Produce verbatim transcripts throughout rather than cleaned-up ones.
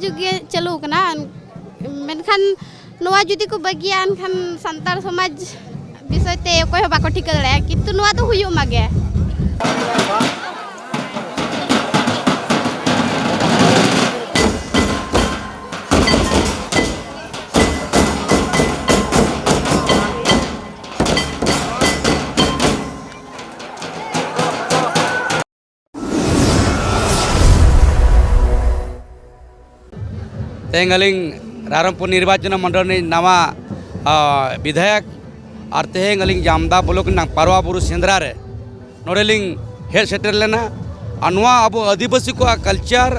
ᱡᱩᱜᱽ ᱜᱮ ᱪᱟᱹᱞᱩ ᱠᱟᱱᱟ, ᱢᱮᱱᱠᱷᱟᱱ ᱱᱚᱣᱟ ᱡᱩᱫᱤ ᱠᱚ ᱵᱟᱹᱜᱤᱭᱟ, ᱮᱱᱠᱷᱟᱱ ᱥᱟᱱᱛᱟᱲ ᱥᱚᱢᱟᱡᱽ ᱵᱤᱥᱚᱭ ᱛᱮ ᱚᱠᱚᱭ ᱦᱚᱸ ᱵᱟᱠᱚ ᱴᱷᱤᱠᱟᱹ ᱫᱟᱲᱮᱭᱟᱜᱼᱟ, ᱠᱤᱱᱛᱩ ᱱᱚᱣᱟ ᱫᱚ ᱦᱩᱭᱩᱜ ᱢᱟ ᱜᱮ᱾ ᱛᱮᱦᱮᱧ ᱟᱹᱞᱤᱧ ᱨᱟᱭᱨᱚᱝᱯᱩᱨ ᱱᱤᱨᱵᱟᱪᱚᱱ ᱢᱚᱱᱰᱚᱞ ᱨᱤᱱᱤᱡ ᱱᱟᱣᱟ, ᱟ, ᱵᱤᱫᱷᱟᱭᱚᱠ, ᱟᱨ ᱛᱮᱦᱮᱧ ᱟᱹᱞᱤᱧ ᱡᱟᱢᱫᱟ ᱵᱞᱚᱠ ᱨᱮᱱᱟᱜ ᱯᱟᱨᱣᱟ ᱵᱩᱨᱩ ᱥᱮᱸᱫᱽᱨᱟ ᱨᱮ ᱱᱚᱰᱮ ᱞᱤᱧ ᱦᱮᱡ ᱥᱮᱴᱮᱨ ᱞᱮᱱᱟ᱾ ᱟᱨ ᱱᱚᱣᱟ ᱟᱵᱚ ᱟᱹᱫᱤᱵᱟᱹᱥᱤ ᱠᱚᱣᱟᱜ culture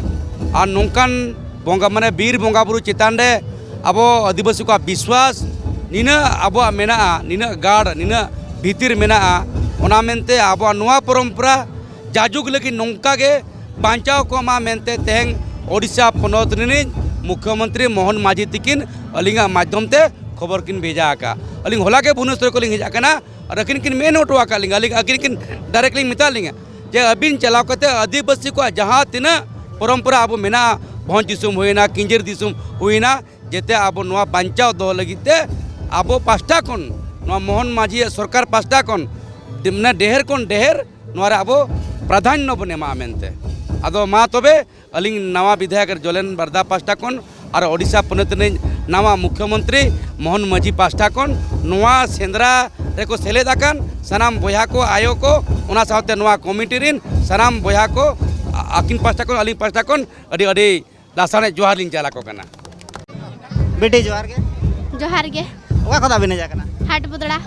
ᱟᱨ ᱱᱚᱝᱠᱟᱱ ᱵᱚᱸᱜᱟ, ᱢᱟᱱᱮ ᱵᱤᱨ ᱵᱚᱸᱜᱟ ᱵᱩᱨᱩ ᱪᱮᱛᱟᱱ ᱨᱮ ᱟᱵᱚ ᱟᱹᱫᱤᱵᱟᱹᱥᱤ ᱠᱚᱣᱟᱜ ᱵᱤᱥᱣᱟᱥ ᱱᱤᱱᱟᱹᱜ ᱟᱵᱚᱣᱟᱜ ᱢᱮᱱᱟᱜᱼᱟ, ᱱᱤᱱᱟᱹᱜ ᱜᱟᱲ, ᱱᱤᱱᱟᱹᱜ ᱵᱷᱤᱛᱤᱨ ᱢᱮᱱᱟᱜᱼᱟ, ᱚᱱᱟ ᱢᱮᱱᱛᱮ ᱟᱵᱚᱣᱟᱜ ᱱᱚᱣᱟ ᱯᱚᱨᱚᱢᱯᱚᱨᱟ ᱡᱟᱡᱩᱜᱽ ᱞᱟᱹᱜᱤᱫ ᱱᱚᱝᱠᱟ ᱜᱮ ᱵᱟᱧᱪᱟᱣ ᱠᱚᱜ ᱢᱟ ᱢᱮᱱᱛᱮ ᱛᱮᱦᱮᱧ ᱳᱰᱤᱥᱟ ᱯᱚᱱᱚᱛ ᱨᱤᱱᱤᱡ ᱢᱩᱠᱷᱭᱚᱢᱚᱱᱛᱨᱤ ᱢᱳᱦᱚᱱ ᱢᱟᱹᱡᱷᱤ ᱛᱤᱠᱤᱱ ᱟᱹᱞᱤᱧᱟᱜ ᱢᱟᱫᱽᱫᱷᱚᱢ ᱛᱮ ᱠᱷᱚᱵᱚᱨ ᱠᱤᱱ ᱵᱷᱮᱡᱟ ᱟᱠᱟᱫᱼᱟ᱾ ᱟᱹᱞᱤᱧ ᱦᱚᱞᱟ ᱜᱮ ᱵᱷᱩᱵᱽᱱᱮᱥᱚᱨ ᱠᱷᱚᱱ ᱞᱤᱧ ᱦᱮᱡ ᱟᱠᱟᱱᱟ ᱟᱨ ᱟᱹᱠᱤᱱ ᱠᱤᱱ ᱢᱮᱱ ᱦᱚᱴᱚ ᱟᱠᱟᱫ ᱞᱤᱧᱟ, ᱟᱹᱞᱤᱧ, ᱟᱹᱠᱤᱱ ᱠᱤᱱ direct ᱞᱤᱧ ᱢᱮᱛᱟᱫ ᱞᱤᱧᱟ ᱡᱮ ᱟᱹᱵᱤᱱ ᱪᱟᱞᱟᱣ ᱠᱟᱛᱮ ᱟᱹᱫᱤᱵᱟᱹᱥᱤ ᱠᱚᱣᱟᱜ ᱡᱟᱦᱟᱸ ᱛᱤᱱᱟᱹᱜ ᱯᱚᱨᱚᱢᱯᱚᱨᱟ ᱟᱵᱚ ᱢᱮᱱᱟᱜᱼᱟ, ᱵᱷᱚᱸᱡᱽ ᱫᱤᱥᱚᱢ ᱦᱩᱭᱮᱱᱟ, ᱠᱤᱸᱡᱤᱨ ᱫᱤᱥᱚᱢ ᱦᱩᱭᱮᱱᱟ, ᱡᱟᱛᱮ ᱟᱵᱚ ᱱᱚᱣᱟ ᱵᱟᱧᱪᱟᱣ ᱫᱚᱦᱚ ᱞᱟᱹᱜᱤᱫ ᱛᱮ ᱟᱵᱚ ᱯᱟᱥᱴᱟ ᱠᱷᱚᱱ, ᱱᱚᱣᱟ ᱢᱳᱦᱚᱱ ᱢᱟᱹᱡᱷᱤᱭᱟᱜ ᱥᱚᱨᱠᱟᱨ ᱯᱟᱥᱴᱟ ᱠᱷᱚᱱ ᱢᱟᱱᱮ ᱰᱷᱮᱨ ᱠᱷᱚᱱ ᱰᱷᱮᱨ ᱱᱚᱣᱟ ᱨᱮ ᱟᱵᱚ ᱯᱨᱟᱫᱷᱟᱱᱭᱚ ᱵᱚᱱ ᱮᱢᱟ ᱢᱮᱱᱛᱮ᱾ ᱟᱫᱚ ᱢᱟ ᱛᱚᱵᱮ ᱟᱹᱞᱤᱧ ᱱᱟᱣᱟ ᱵᱤᱫᱷᱟᱭᱚᱠ ᱡᱚᱞᱮᱱ ᱵᱟᱨᱫᱟ ᱯᱟᱥᱴᱟ ᱠᱷᱚᱱ ᱟᱨ ᱳᱰᱤᱥᱟ ᱯᱚᱱᱚᱛ ᱨᱤᱱᱤᱡ ᱱᱟᱣᱟ ᱢᱩᱠᱷᱭᱚᱢᱚᱱᱛᱨᱤ ᱢᱳᱦᱚᱱ ᱢᱟᱹᱡᱷᱤ ᱯᱟᱥᱴᱟ ᱠᱷᱚᱱ ᱱᱚᱣᱟ ᱥᱮᱸᱫᱽᱨᱟ ᱨᱮᱠᱚ ᱥᱮᱞᱮᱫ ᱟᱠᱟᱱ ᱥᱟᱱᱟᱢ ᱵᱚᱭᱦᱟ ᱠᱚ, ᱟᱭᱳ ᱠᱚ, ᱚᱱᱟ ᱥᱟᱶᱛᱮ ᱱᱚᱣᱟ ᱠᱚᱢᱤᱴᱤ ᱨᱤᱱ ᱥᱟᱱᱟᱢ ᱵᱚᱭᱦᱟ ᱠᱚ, ᱟ-, ᱟᱹᱠᱤᱱ ᱯᱟᱥᱴᱟ ᱠᱷᱚᱱ, ᱟᱹᱞᱤᱧ ᱯᱟᱥᱴᱟ ᱠᱷᱚᱱ ᱟᱹᱰᱤ ᱟᱹᱰᱤ ᱞᱟᱥᱟᱲᱦᱮᱫ ᱡᱚᱦᱟᱨ ᱞᱤᱧ ᱪᱟᱞ ᱟᱠᱚ ᱠᱟᱱᱟ᱾ ᱵᱤᱴᱤ, ᱡᱚᱦᱟᱨ ᱜᱮ᱾ ᱡᱚᱦᱟᱨ ᱜᱮ᱾ ᱚᱠᱟ ᱠᱷᱚᱱᱟᱜ ᱵᱤᱱ ᱦᱮᱡ ᱟᱠᱟᱱᱟ? ᱦᱟᱴ ᱵᱚᱫᱲᱟ᱾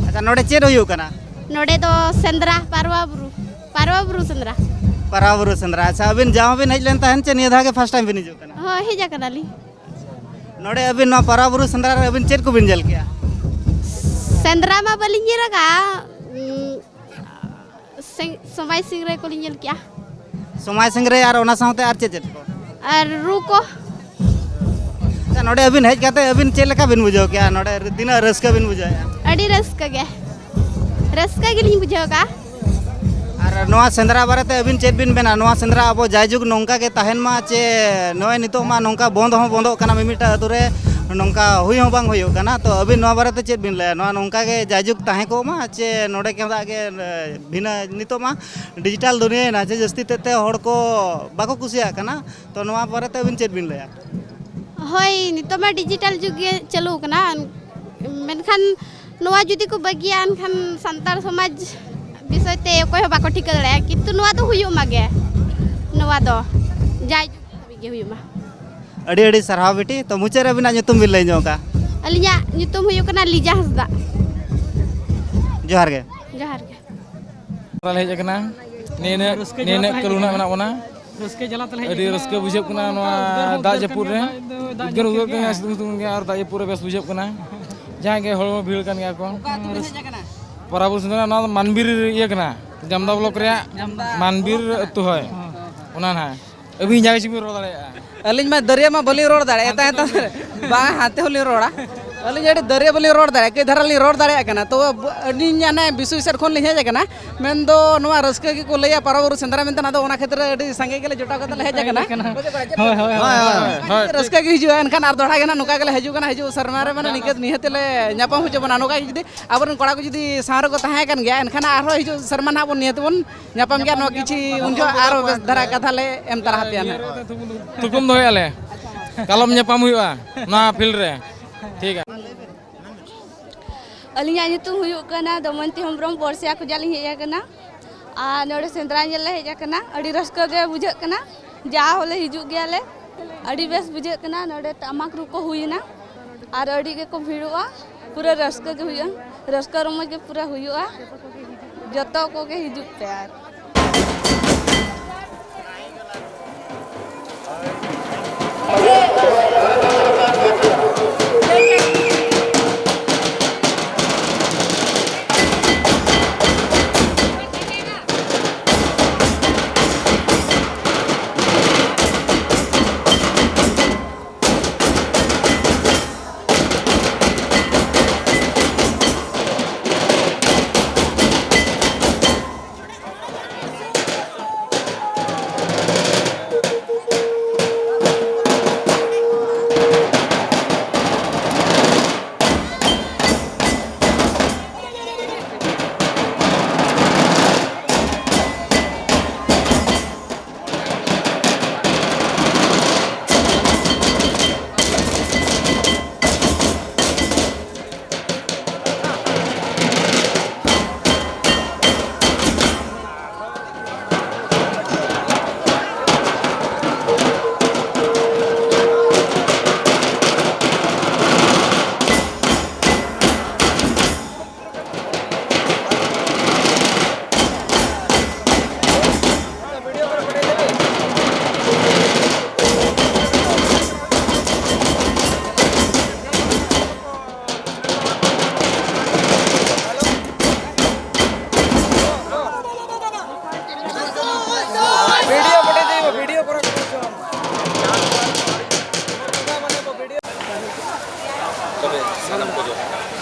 ᱟᱪᱪᱷᱟ, ᱱᱚᱰᱮ ᱪᱮᱫ ᱦᱩᱭᱩᱜ ᱠᱟᱱᱟ? ᱱᱚᱰᱮ ᱫᱚ ᱥᱮᱸᱫᱽᱨᱟ, ᱯᱟᱨᱣᱟ ᱵᱩᱨᱩ, ᱯᱟᱨᱣᱟ ᱵᱩᱨᱩ ᱥᱮᱸᱫᱽᱨᱟ᱾ ᱯᱟᱨᱣᱟ ᱵᱩᱨᱩ ᱥᱮᱸᱫᱽᱨᱟ᱾ ᱟᱪᱪᱷᱟ, ᱟᱹᱵᱤᱱ ᱡᱟᱣ ᱵᱤᱱ ᱦᱮᱡ ᱞᱮᱱ ᱛᱟᱦᱮᱱ ᱪᱮ ᱱᱤᱭᱟᱹ ᱫᱷᱟᱣ ᱜᱮ first time ᱵᱤᱱ ᱦᱤᱡᱩᱜ ᱠᱟᱱᱟ? ᱦᱳᱭ, ᱦᱮᱡ ᱟᱠᱟᱱᱟᱞᱤᱧ᱾ ᱱᱚᱰᱮ ᱟᱹᱵᱤᱱ ᱱᱚᱣᱟ ᱯᱟᱨᱣᱟ ᱵᱩᱨᱩ ᱥᱮᱸᱫᱽᱨᱟ ᱨᱮ ᱟᱹᱵᱤᱱ ᱪᱮᱫ ᱠᱚᱵᱤᱱ ᱧᱮᱞ ᱠᱮᱜᱼᱟ? ᱥᱮᱸᱫᱽᱨᱟ ᱢᱟ ᱵᱟᱹᱞᱤᱧ ᱧᱮᱞ ᱟᱠᱟᱫᱼᱟ, ᱩᱸ, ᱥᱮᱸ-, ᱥᱚᱢᱟᱭ ᱥᱤᱝᱨᱟᱹᱭ ᱠᱚᱞᱤᱧ ᱧᱮᱞ ᱠᱮᱜᱼᱟ᱾ ᱥᱚᱢᱟᱭ ᱥᱤᱝᱨᱟᱹᱭ ᱟᱨ ᱚᱱᱟ ᱥᱟᱶᱛᱮ ᱟᱨ ᱪᱮᱫ ᱪᱮᱫ ᱠᱚ? ᱟᱨ ᱨᱩ ᱠᱚ᱾ ᱟᱪᱪᱷᱟ, ᱱᱚᱰᱮ ᱟᱹᱵᱤᱱ ᱦᱮᱡ ᱠᱟᱛᱮ ᱟᱹᱵᱤᱱ ᱪᱮᱫ ᱞᱮᱠᱟ ᱵᱤᱱ ᱵᱩᱡᱷᱟᱹᱣ ᱠᱮᱜᱼᱟ? ᱱᱚᱰᱮ ᱛᱤᱱᱟᱹᱜ ᱨᱟᱹᱥᱠᱟᱹ ᱵᱤᱱ ᱵᱩᱡᱷᱟᱹᱣᱮᱜᱼᱟ? ᱟᱹᱰᱤ ᱨᱟᱹᱥᱠᱟᱹ ᱜᱮ, ᱨᱟᱹᱥᱠᱟᱹ ᱜᱮᱞᱤᱧ ᱵᱩᱡᱷᱟᱹᱣ ᱠᱟᱜᱼᱟ᱾ ᱟᱨ ᱱᱚᱣᱟ ᱥᱮᱸᱫᱽᱨᱟ ᱵᱟᱨᱮᱛᱮ ᱟᱹᱵᱤᱱ ᱪᱮᱫ ᱵᱤᱱ ᱢᱮᱱᱟ? ᱱᱚᱣᱟ ᱥᱮᱸᱫᱽᱨᱟ ᱟᱵᱚ ᱡᱟᱭᱡᱩᱜᱽ ᱱᱚᱝᱠᱟ ᱜᱮ ᱛᱟᱦᱮᱱ ᱢᱟ, ᱪᱮ ᱱᱚᱜᱼᱚᱭ ᱱᱤᱛᱚᱜ ᱢᱟ ᱱᱚᱝᱠᱟ ᱵᱚᱱᱫ ᱦᱚᱸ ᱵᱚᱱᱫᱚᱜ ᱠᱟᱱᱟ, ᱢᱤᱢᱤᱫᱴᱟᱝ ᱟᱹᱛᱩ ᱨᱮ ᱱᱚᱝᱠᱟ ᱦᱩᱭ ᱦᱚᱸ ᱵᱟᱝ ᱦᱩᱭᱩᱜ ᱠᱟᱱᱟ? ᱛᱚ ᱟᱹᱵᱤᱱ ᱱᱚᱣᱟ ᱵᱟᱨᱮᱛᱮ ᱪᱮᱫ ᱵᱤᱱ ᱞᱟᱹᱭᱟ? ᱱᱚᱣᱟ ᱱᱚᱝᱠᱟ ᱜᱮ ᱡᱟᱭᱡᱩᱜᱽ ᱛᱟᱦᱮᱸ ᱠᱚᱜ ᱢᱟ, ᱪᱮ ᱱᱚᱰᱮ ᱠᱷᱚᱱᱟᱜ ᱜᱮ ᱵᱷᱤᱱᱟᱹ? ᱱᱤᱛᱚᱜ ᱢᱟ ᱰᱤᱡᱤᱴᱟᱞ ᱫᱩᱱᱤᱭᱟᱹᱭᱮᱱᱟ, ᱪᱮ ᱡᱟᱹᱥᱛᱤ ᱛᱮᱫ ᱛᱮ ᱦᱚᱲ ᱠᱚ ᱵᱟᱠᱚ ᱠᱩᱥᱤᱭᱟᱜ ᱠᱟᱱᱟ᱾ ᱛᱚ ᱱᱚᱣᱟ ᱵᱟᱨᱮᱛᱮ ᱟᱹᱵᱤᱱ ᱪᱮᱫ ᱵᱤᱱ ᱞᱟᱹᱭᱟ? ᱦᱳᱭ, ᱱᱤᱛᱚᱜ ᱢᱟ ᱰᱤᱡᱤᱴᱟᱞ ᱡᱩᱜᱽ ᱜᱮ ᱪᱟᱹᱞᱩ ᱟᱠᱟᱱᱟ, ᱢᱮᱱᱠᱷᱟᱱ ᱱᱚᱣᱟ ᱡᱩᱫᱤ ᱠᱚ ᱵᱟᱹᱜᱤᱭᱟ, ᱮᱱᱠᱷᱟᱱ ᱥᱟᱱᱛᱟᱲ ᱥᱚᱢᱟᱡᱽ ᱵᱤᱥᱚᱭ ᱛᱮ ᱚᱠᱚᱭ ᱦᱚᱸ ᱵᱟᱠᱚ ᱴᱷᱤᱠᱟᱹ ᱫᱟᱲᱮᱭᱟᱜᱼᱟ᱾ ᱠᱤᱱᱛᱩ ᱱᱚᱣᱟ ᱫᱚ ᱦᱩᱭᱩᱜ ᱢᱟ ᱜᱮ, ᱱᱚᱣᱟ ᱫᱚ ᱡᱟᱭᱡᱩᱜᱽ ᱫᱷᱟᱹᱵᱤᱡ ᱜᱮ ᱦᱩᱭᱩᱜ ᱢᱟ᱾ ᱟᱹᱰᱤ ᱟᱹᱰᱤ ᱥᱟᱨᱦᱟᱣ ᱵᱤᱴᱤ᱾ ᱛᱚ ᱢᱩᱪᱟᱹᱫ ᱨᱮ ᱟᱹᱵᱤᱱᱟᱜ ᱧᱩᱛᱩᱢ ᱵᱤᱱ ᱞᱟᱹᱭ ᱧᱚᱜ ᱠᱟᱜᱼᱟ? ᱟᱹᱞᱤᱧᱟᱜ ᱧᱩᱛᱩᱢ ᱦᱩᱭᱩᱜ ᱠᱟᱱᱟ ᱞᱤᱡᱟ ᱦᱟᱸᱥᱫᱟ᱾ ᱡᱚᱦᱟᱨ ᱜᱮ᱾ ᱡᱚᱦᱟᱨ ᱜᱮ᱾ ᱞᱮ ᱦᱮᱡ ᱟᱠᱟᱱᱟ, ᱱᱤᱱᱟᱹᱜ ᱱᱤᱱᱟᱹᱜ ᱠᱟᱹᱞᱩ ᱱᱟᱜ ᱢᱮᱱᱟᱜ ᱵᱚᱱᱟ᱾ ᱨᱟᱹᱥᱠᱟᱹ ᱡᱟᱞᱟ ᱛᱮᱞᱮ ᱦᱮᱡ ᱟᱹᱰᱤ ᱟᱠᱟᱱᱟ᱾ ᱨᱟᱹᱥᱠᱟᱹ ᱵᱩᱡᱷᱟᱹᱜ ᱠᱟᱱᱟ ᱱᱚᱣᱟ ᱩᱫᱽᱜᱟᱹᱨ ᱫᱟᱜ ᱩᱫᱽᱜᱟᱹᱨ ᱡᱟᱹᱯᱩᱫ ᱠᱟᱱ ᱨᱮ᱾ ᱜᱮᱭᱟ, ᱫᱟᱜ ᱩᱫᱽᱜᱟᱹᱨ ᱧᱩᱨ ᱩᱫᱽᱜᱟᱹᱨ ᱠᱟᱱ ᱠᱟᱱ ᱜᱮᱭᱟ, ᱜᱮᱭᱟ᱾ ᱥᱤᱛᱩᱝ ᱥᱤᱛᱩᱝ ᱜᱮᱭᱟ ᱟᱨ ᱫᱟᱜ ᱡᱟᱹᱯᱩᱫ ᱨᱮ ᱵᱮᱥ ᱵᱩᱡᱷᱟᱹᱜ ᱠᱟᱱᱟ᱾ ᱡᱟᱦᱟᱸᱭ ᱜᱮ ᱦᱚᱲ ᱵᱷᱤᱲ ᱠᱟᱱ ᱜᱮᱭᱟ ᱠᱚ᱾ ᱯᱟᱨᱟᱵᱚᱨ ᱥᱮᱸᱫᱽᱨᱟ ᱱᱚᱣᱟ ᱫᱚ ᱢᱟᱱᱵᱤᱨ ᱤᱭᱟᱹ ᱠᱟᱱᱟ, ᱡᱟᱢᱫᱟ ᱵᱞᱚᱠ ᱨᱮᱭᱟᱜ ᱡᱟᱢᱫᱟ ᱢᱟᱱᱵᱤᱨ ᱵᱞᱚᱠ ᱟᱹᱛᱩ, ᱦᱳᱭ᱾ ᱦᱮᱸ᱾ ᱚᱱᱟ ᱱᱟᱦᱟᱜ᱾ ᱟᱹᱵᱤᱱ ᱡᱟᱦᱟᱸ ᱠᱤᱪᱷᱩ ᱵᱤᱱ ᱨᱚᱲ ᱫᱟᱲᱮᱭᱟᱜᱼᱟ᱾ ᱟᱹᱞᱤᱧ ᱢᱟ ᱫᱟᱹᱨᱭᱟᱹ ᱢᱟ ᱵᱟᱹᱞᱤᱧ ᱨᱚᱲ ᱫᱟᱲᱮᱭᱟᱜᱼᱟ, ᱦᱟᱱᱛᱮ ᱛᱟᱭᱚᱢ ᱛᱮ ᱠᱷᱚᱱ ᱵᱟᱝ, ᱦᱟᱱᱛᱮ ᱦᱚᱸᱞᱤᱧ ᱨᱚᱲᱟ᱾ ᱟᱹᱞᱤᱧ ᱟᱹᱰᱤ ᱫᱟᱹᱨᱭᱟᱹ ᱵᱟᱹᱞᱤᱧ ᱨᱚᱲ ᱫᱟᱲᱮᱭᱟᱜᱼᱟ, ᱠᱟᱹᱡ ᱫᱷᱟᱨᱟ ᱞᱤᱧ ᱨᱚᱲ ᱫᱟᱲᱮᱭᱟᱜ ᱠᱟᱱᱟ᱾ ᱛᱚ ᱟᱹᱞᱤᱧ ᱦᱟᱱᱮ ᱵᱤᱥᱩᱭ ᱥᱮᱫ ᱠᱷᱚᱱ ᱞᱤᱧ ᱦᱮᱡ ᱟᱠᱟᱱᱟ, ᱢᱮᱱᱫᱚ ᱱᱚᱣᱟ ᱨᱟᱹᱥᱠᱟᱹ ᱜᱮᱠᱚ ᱞᱟᱹᱭᱟ ᱯᱟᱨᱟ ᱵᱩᱨᱩ ᱥᱮᱸᱫᱽᱨᱟ ᱢᱮᱱᱛᱮ, ᱟᱫᱚ ᱚᱱᱟ ᱠᱷᱟᱹᱛᱤᱨ ᱟᱹᱰᱤ ᱥᱟᱸᱜᱮ ᱜᱮᱞᱮ ᱡᱚᱴᱟᱣ ᱠᱟᱛᱮ ᱞᱮ ᱦᱮᱡ ᱟᱠᱟᱱᱟ᱾ ᱦᱳᱭ, ᱦᱳᱭ, ᱦᱳᱭ᱾ ᱦᱳᱭ, ᱦᱳᱭ᱾ ᱨᱟᱹᱥᱠᱟᱹ ᱜᱮ ᱦᱤᱡᱩᱜᱼᱟ᱾ ᱮᱱᱠᱷᱟᱱ ᱟᱨ ᱫᱚᱦᱲᱟ ᱜᱮ ᱱᱟᱦᱟᱜ ᱱᱚᱝᱠᱟ ᱜᱮᱞᱮ ᱦᱤᱡᱩᱜ ᱠᱟᱱᱟ, ᱦᱤᱡᱩᱜ ᱥᱮᱨᱢᱟ ᱨᱮ ᱢᱟᱱᱮ ᱱᱤᱝᱠᱟᱹ ᱱᱤᱦᱟᱹᱛ ᱞᱮ ᱧᱟᱯᱟᱢ ᱦᱚᱪᱚ ᱵᱚᱱᱟ᱾ ᱱᱚᱝᱠᱟ ᱜᱮ ᱡᱩᱫᱤ ᱟᱵᱚᱨᱮᱱ ᱠᱚᱲᱟ ᱠᱚ ᱡᱩᱫᱤ ᱥᱟᱶ ᱨᱮᱠᱚ ᱛᱟᱦᱮᱸ ᱠᱟᱱ ᱜᱮᱭᱟ, ᱮᱱᱠᱷᱟᱱ ᱟᱨᱦᱚᱸ ᱦᱤᱡᱩᱜ ᱥᱮᱨᱢᱟ ᱱᱟᱦᱟᱜ ᱵᱚᱱ ᱱᱤᱦᱟᱹᱛ ᱵᱚᱱ ᱧᱟᱯᱟᱢ ᱜᱮᱭᱟ᱾ ᱱᱚᱣᱟ ᱠᱤᱪᱷᱤ ᱩᱱ ᱡᱚᱦᱚᱜ ᱟᱨᱚ ᱵᱮᱥ ᱫᱷᱟᱨᱟ ᱠᱟᱛᱷᱟ ᱞᱮ ᱮᱢ ᱛᱟᱨᱟ ᱟᱯᱮᱭᱟ ᱱᱟᱦᱟᱜ᱾ ᱛᱷᱩᱠᱩᱢ ᱫᱚᱦᱚᱭᱟᱞᱮ, ᱠᱟᱞᱚᱢ ᱧᱟᱯᱟᱢ ᱦᱩᱭᱩᱜᱼᱟ ᱱᱚᱣᱟ ᱯᱷᱤᱞᱰ ᱨᱮ᱾ ᱴᱷᱤᱠ ᱜᱮᱭᱟ᱾ ᱟᱹᱞᱤᱧᱟᱜ ᱧᱩᱛᱩᱢ ᱦᱩᱭᱩᱜ ᱠᱟᱱᱟ ᱫᱚᱢᱚᱭᱚᱱᱛᱤ ᱦᱮᱢᱵᱨᱚᱢ, ᱵᱚᱨᱥᱤᱭᱟ ᱠᱷᱚᱱᱟᱜ ᱞᱤᱧ ᱦᱮᱡ ᱟᱠᱟᱱᱟ᱾ ᱟᱨ ᱱᱚᱰᱮ ᱥᱮᱸᱫᱽᱨᱟ ᱧᱮᱞ ᱞᱮ ᱦᱮᱡ ᱟᱠᱟᱱᱟ᱾ ᱟᱹᱰᱤ ᱨᱟᱹᱥᱠᱟᱹ ᱜᱮ ᱵᱩᱡᱷᱟᱹᱜ ᱠᱟᱱᱟ, ᱡᱟ ᱦᱚᱞᱮ ᱦᱤᱡᱩᱜ ᱜᱮᱭᱟᱞᱮ, ᱟᱹᱰᱤ ᱵᱮᱥ ᱵᱩᱡᱷᱟᱹᱜ ᱠᱟᱱᱟ᱾ ᱱᱚᱰᱮ ᱴᱟᱢᱟᱠ ᱨᱩ ᱠᱚ ᱦᱩᱭᱮᱱᱟ ᱟᱨ ᱟᱹᱰᱤ ᱜᱮᱠᱚ ᱵᱷᱤᱲᱚᱜᱼᱟ᱾ ᱯᱩᱨᱟᱹ ᱨᱟᱹᱥᱠᱟᱹ ᱜᱮ ᱦᱩᱭᱩᱜᱼᱟ, ᱨᱟᱹᱥᱠᱟᱹ ᱨᱚᱢᱚᱡᱽ ᱜᱮ ᱯᱩᱨᱟᱹ ᱦᱩᱭᱩᱜᱼᱟ᱾ ᱡᱚᱛᱚ ᱠᱚᱜᱮ ᱦᱤᱡᱩᱜ ᱯᱮ ᱟᱨ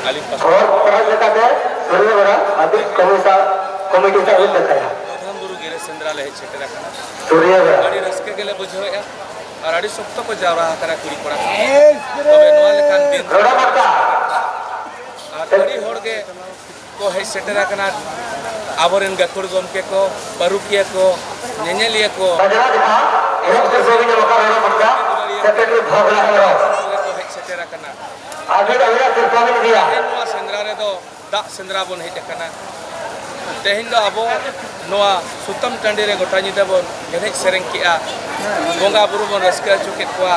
ᱟᱹᱞᱤᱧ ᱯᱟᱥᱴᱟ ᱦᱚᱲ ᱯᱟᱲᱦᱟᱜ ᱞᱮᱠᱟᱛᱮ ᱥᱩᱨᱭᱟᱹ ᱵᱮᱲᱟ ᱟᱹᱵᱤᱡ ᱠᱚᱢᱤᱥᱟ ᱠᱚᱢᱤᱴᱤ ᱥᱟᱶ ᱤᱧ ᱫᱮᱠᱷᱟᱭᱟ᱾ ᱜᱚᱫᱷᱟᱢ ᱵᱩᱨᱩ ᱜᱤᱨᱟᱹ ᱥᱮᱸᱫᱽᱨᱟ ᱞᱮ ᱦᱮᱡ ᱥᱮᱴᱮᱨ ᱟᱠᱟᱱᱟ᱾ ᱥᱩᱨᱭᱟᱹ ᱵᱮᱲᱟ᱾ ᱟᱹᱰᱤ ᱨᱟᱹᱥᱠᱟᱹ ᱜᱮᱞᱮ ᱵᱩᱡᱷᱟᱹᱣᱮᱫᱼᱟ ᱟᱨ ᱟᱹᱰᱤ ᱥᱚᱠᱛᱚ ᱠᱚ ᱡᱟᱣᱨᱟ ᱟᱠᱟᱱᱟ ᱠᱩᱲᱤ ᱠᱚᱲᱟ ᱠᱚ᱾ ᱛᱚᱵᱮ ᱱᱚᱣᱟ ᱞᱮᱠᱟᱱ ᱫᱤᱱ ᱨᱚᱲ ᱵᱟᱠᱟ᱾ ᱟᱨ ᱟᱹᱰᱤ ᱦᱚᱲ ᱜᱮ ᱠᱚ ᱦᱮᱡ ᱥᱮᱴᱮᱨ ᱟᱠᱟᱱᱟ᱾ ᱟᱵᱚᱨᱮᱱ ᱜᱟᱹᱠᱷᱩᱲ ᱜᱚᱢᱠᱮ ᱠᱚ, ᱯᱟᱹᱨᱩᱠᱷᱤᱭᱟᱹ ᱠᱚ, ᱧᱮᱧᱮᱞᱤᱭᱟᱹ ᱠᱚ, ᱵᱟᱡᱽᱨᱟ ᱡᱚᱦᱟᱨ, ᱮᱦᱚᱵ ᱥᱤᱨᱯᱟᱹ ᱵᱤᱱ ᱧᱟᱢ ᱟᱠᱟᱫ ᱨᱚᱲ ᱵᱟᱠᱟ, ᱥᱮᱠᱨᱮᱴᱟᱨᱤ ᱵᱷᱚᱜᱽᱞᱟ ᱦᱮᱢᱵᱨᱚᱢ᱾ ᱠᱚ ᱦᱮᱡ ᱥᱮᱴᱮᱨ ᱟᱠᱟᱱᱟ᱾ ᱟᱹᱵᱤᱱ ᱟᱹᱵᱤᱱᱟᱜ ᱥᱤᱨᱯᱟᱹ ᱵᱤᱱ ᱤᱫᱤᱭᱟ᱾ ᱛᱮᱦᱮᱧ ᱱᱚᱣᱟ ᱥᱮᱸᱫᱽᱨᱟ ᱨᱮᱫᱚ ᱫᱟᱜ ᱥᱮᱸᱫᱽᱨᱟ ᱵᱚᱱ ᱦᱮᱡ ᱟᱠᱟᱱᱟ᱾ ᱛᱮᱦᱮᱧ ᱫᱚ ᱟᱵᱚ ᱱᱚᱣᱟ ᱥᱩᱛᱟᱹᱢ ᱴᱟᱺᱰᱤ ᱨᱮ ᱜᱚᱴᱟ ᱧᱤᱫᱟᱹ ᱵᱚᱱ ᱮᱱᱮᱡ ᱥᱮᱨᱮᱧ ᱠᱮᱜᱼᱟ, ᱵᱚᱸᱜᱟ ᱵᱩᱨᱩ ᱵᱚᱱ ᱨᱟᱹᱥᱠᱟᱹ ᱦᱚᱪᱚ ᱠᱮᱫ ᱠᱚᱣᱟ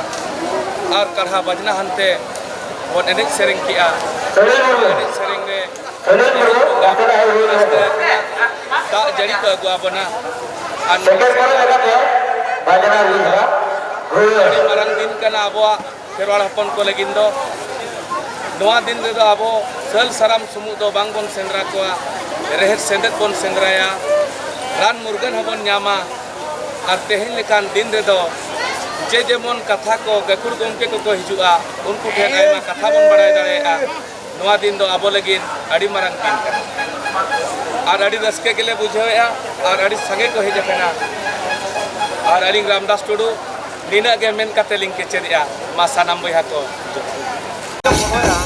ᱟᱨ ᱠᱟᱨᱦᱟ ᱵᱟᱡᱽᱱᱟ ᱦᱟᱱᱛᱮ ᱵᱚᱱ ᱮᱱᱮᱡ ᱥᱮᱨᱮᱧ ᱠᱮᱜᱼᱟ᱾ ᱥᱩᱱᱤᱞ ᱢᱩᱨᱢᱩ᱾ ᱮᱱᱮᱡ ᱥᱮᱨᱮᱧ ᱨᱮ ᱥᱩᱱᱤᱞ ᱢᱩᱨᱢᱩ, ᱜᱟᱛᱮ ᱫᱚ ᱟᱭᱳ ᱦᱩᱭ ᱨᱟᱹᱥᱠᱟᱹ ᱞᱮᱱᱟ᱾ ᱨᱮᱱᱟᱜ ᱫᱟᱜ ᱡᱟᱹᱲᱤ ᱠᱚ ᱟᱹᱜᱩ ᱟᱵᱚᱱᱟ᱾ ᱟᱨ ᱥᱮᱴᱮᱨ ᱠᱚᱨᱮ ᱞᱮᱠᱟᱛᱮ ᱵᱟᱡᱽᱱᱟ ᱨᱩ ᱦᱚᱨᱟ ᱦᱩᱭ ᱟᱹᱰᱤ ᱞᱮᱱᱟ᱾ ᱢᱟᱨᱟᱝ ᱫᱤᱱ ᱠᱟᱱᱟ ᱟᱵᱚᱣᱟᱜ ᱠᱷᱮᱨᱣᱟᱲ ᱦᱚᱯᱚᱱ ᱠᱚ ᱞᱟᱹᱜᱤᱫ ᱫᱚ᱾ ᱱᱚᱣᱟ ᱫᱤᱱ ᱨᱮᱫᱚ ᱟᱵᱚ ᱥᱟᱹᱞ ᱥᱟᱨᱟᱢ ᱥᱩᱢᱩᱜ ᱫᱚ ᱵᱟᱝ ᱵᱚᱱ ᱥᱮᱸᱫᱽᱨᱟ ᱠᱚᱣᱟ, ᱨᱮᱦᱮᱫ ᱥᱮᱸᱫᱮᱫ ᱵᱚᱱ ᱥᱮᱸᱫᱽᱨᱟᱭᱟ, ᱨᱟᱱ ᱢᱩᱨᱜᱟᱹᱱ ᱦᱚᱸᱵᱚᱱ ᱧᱟᱢᱟ᱾ ᱟᱨ ᱛᱮᱦᱮᱧ ᱞᱮᱠᱟᱱ ᱫᱤᱱ ᱨᱮᱫᱚ ᱡᱮ ᱡᱮᱢᱚᱱ ᱠᱟᱛᱷᱟ ᱠᱚ ᱜᱟᱹᱠᱷᱩᱲ ᱜᱚᱢᱠᱮ ᱠᱚᱠᱚ ᱦᱤᱡᱩᱜᱼᱟ, ᱩᱱᱠᱩ ᱴᱷᱮᱱ ᱟᱭᱢᱟ ᱠᱟᱛᱷᱟ ᱵᱚᱱ ᱵᱟᱲᱟᱭ ᱫᱟᱲᱮᱭᱟᱜᱼᱟ᱾ ᱱᱚᱣᱟ ᱫᱤᱱ ᱫᱚ ᱟᱵᱚ ᱞᱟᱹᱜᱤᱫ ᱟᱹᱰᱤ ᱢᱟᱨᱟᱝ ᱫᱤᱱ ᱠᱟᱱᱟ ᱟᱨ ᱟᱹᱰᱤ ᱨᱟᱹᱥᱠᱟᱹ ᱜᱮᱞᱮ ᱵᱩᱡᱷᱟᱹᱣᱮᱫᱼᱟ ᱟᱨ ᱟᱹᱰᱤ ᱥᱟᱸᱜᱮ ᱠᱚ ᱦᱮᱡ ᱟᱠᱟᱱᱟ᱾ ᱟᱨ ᱟᱹᱞᱤᱧ ᱨᱟᱢᱫᱟᱥ ᱴᱩᱰᱩ ᱱᱤᱱᱟᱹᱜ ᱜᱮ ᱢᱮᱱ ᱠᱟᱛᱮ ᱞᱤᱧ ᱠᱮᱪᱮᱫᱮᱜᱼᱟ᱾ ᱢᱟ ᱥᱟᱱᱟᱢ ᱵᱚᱭᱦᱟ ᱠᱚ ᱡᱚᱦᱟᱨ᱾